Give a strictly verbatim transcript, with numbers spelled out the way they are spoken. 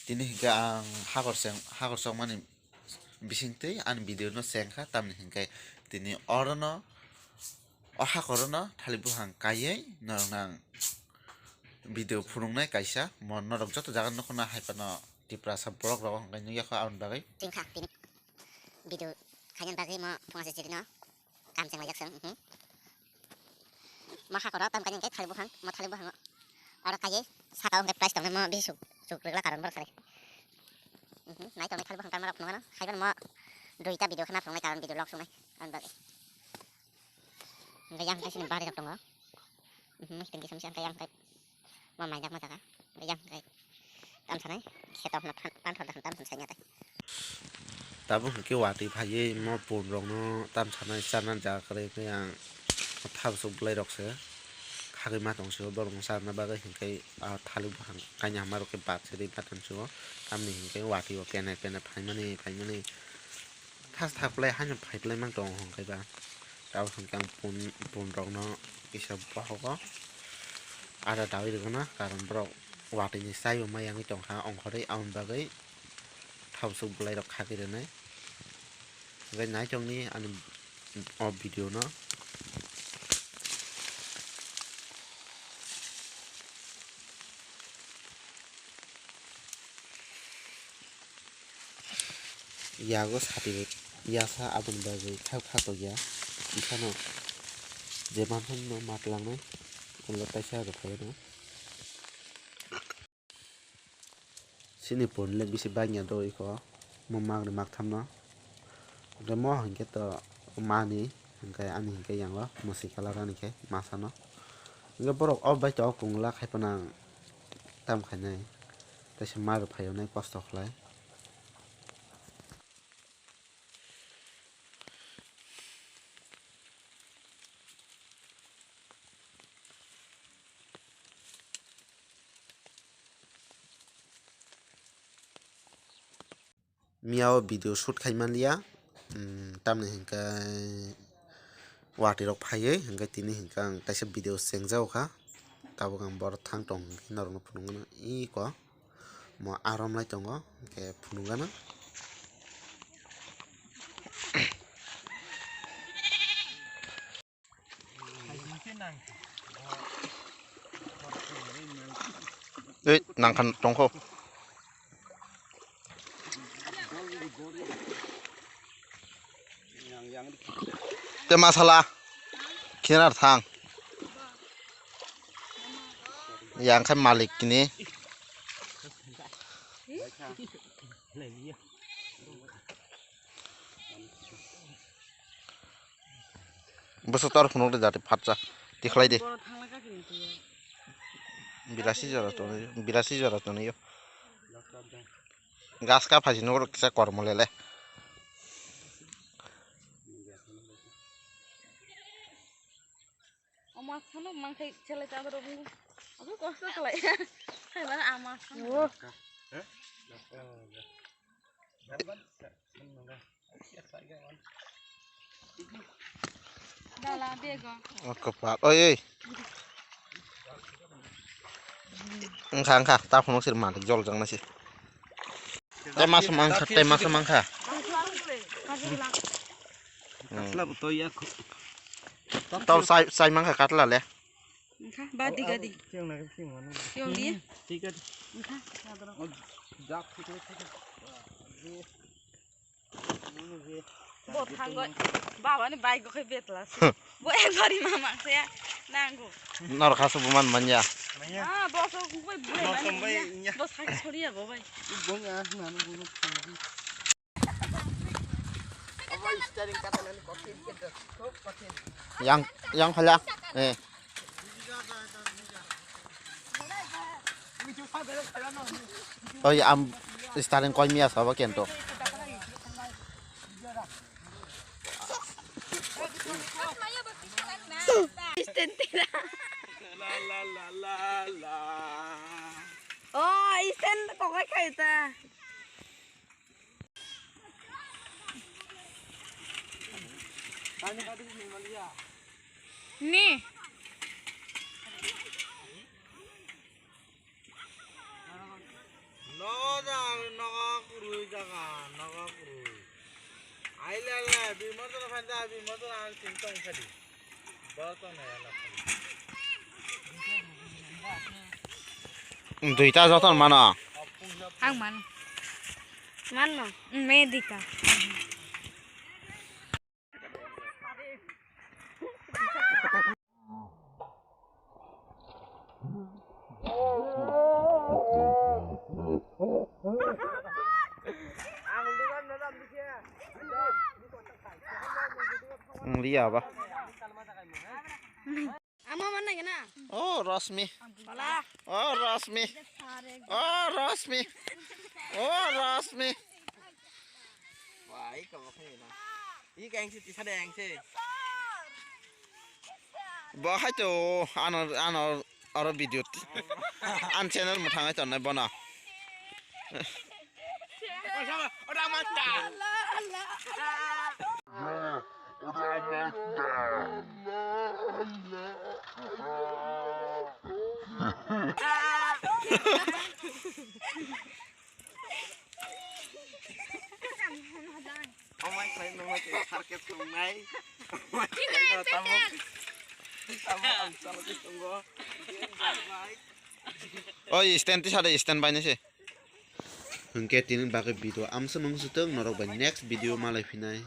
Tini hinkhe ang hakor seng, hakor sokmani bisingtwi ani video no sengkha, tamni hinkhe tini orono, o hakorono thalik buphang kaiwi norokno ang video phunuknai kaisa, mo norok joto jaga nukho na hai phano Tiprasa borok rok hwnkhe nukya kho aboni bagwi. Chwngkha tini video khaina bagwi mo phunga se chirino. Kam cheng laijak song, mhm. Mo hakoro tam kani hwnkhe thalik buphang, mo thalik buphang oro kaiye saka o hwnkhe price tongnai mo bisi suk, suk rwgla karon borok sai. Mhm, nai tongnai thalik buphang karma rok phunukgano, hai phano mo duita video khana phunuknai karon video log sungnai, aboni bagwi. Hwnkhe yang hwnkhe sini bari rok tongo. Mhm, hwnkhe sini yang hwnkhe. Mo mainak ma jaga. Yang kai. Tam sanai. Kheto hna pan, pan thor da tam san sanya tai. Tabuk hwnkhe watwi phaiwi mo pun rokno tam sanai charna jaga kwrwi khe ang thabsuk bwlai rok se khagwi ma tong sio borok no charna bagwi hwnkhe a thalik buphang kainwi hama rok khe bat se rwi ma tong sio tamni hwnkhe watwi o pene pene phaimani phaimani. Thas thak plai haino phai plai mang tongo hwnkhe ba. Tabuk hwnkhe ang pun, pun rokno kisa bohogo ada dawi rwgwna, karon borok watwi ni chaibo ma yangwi tongkha ongkhorwi, aboni bagwi thabsuk bwlai rok khagwi rwnai. Hwnkhe nai tongni ani o video no. Yago sati yasa aboni bagwi khak khak tongya. Kisano je manthokno ma twlangnai, ulo kaisa rwphaiyano. Chini pon le bisi bangya do iko, mo magni magthamno. Hwnkhe mo hwnkhe to mani, hwnkhe ani hwnkhe yango mwswi kalar ani khe masano. Hwnkhe borok o bai to o kungla khai phano ang tam khainai. Teisa ma rwphaiyonai kosto khlai. Miya o video shoot khai manliya, mm, tamni hinkhe watwi rok phaiwi hinkhe tini hinkhe ang kaisa video chengjago kha, tabuk ang borok thang tong hinkhe norokno phunukgwno iko mo arom lai tongo hinkhe phunukgwno. Ei, nangkhan tongkho. Te masala. Khinar thang. Yang khai malik kini. Bwswk tor phunuk de jati phatsa tikhlai de. Birasi jora tonwi, birasi jora tonwi. Gas ka phaji nukro kisa kormo lele. Ama sano mangkai chelai ta ro bu. Aku kosto khlai. Hai bana ama sano. Dala bego. O kwpal, oi, oi. Wngkha, wngkha, ta phunuk sir malik jol jang nasi. Tei masa mangkha, tei masa mangkha. Katla bo to ya khu. Tau sai, sai mangkha katla le. Wngkha, badi gadi. Kiyong na kiyong na. Kiyong di. Thik ase. Wngkha. Jak thik ase. Bo thangoi. Baba ni bike go khai betla se. Bo ek gari mama se nango. Nor khasu bo man manya. Ah, bo so koi bo man manya. Bo sak choriya bo bai. Bo ya na no bo. Yang, yang phala. Eh. Oi, am, starting koi mia sabo kento. Oh, stand kok kai ta. Ni. Duita joton mano. Ang man. Manno. Mm, me dita. Ang liya ba. Ama mana gana? Oh, Rosmi. Bala. Oh, Rosmi. Oh, Rosmi. Oh, Rosmi. Wah, iko bakal na. Iko yang si tisa deh yang si. Bahai tuh, ano, ano, oro video. An channel mutangai tuh, nai bono. Omai khai nangma khe sarkes tongnai. Omai khai no tamo. Tamo ang sarkes tongo. Oi, stand tisa de, stand bai nai se. Hwnkhe tini bagwi video amsa mung sutung, norok bai next video malai phinai.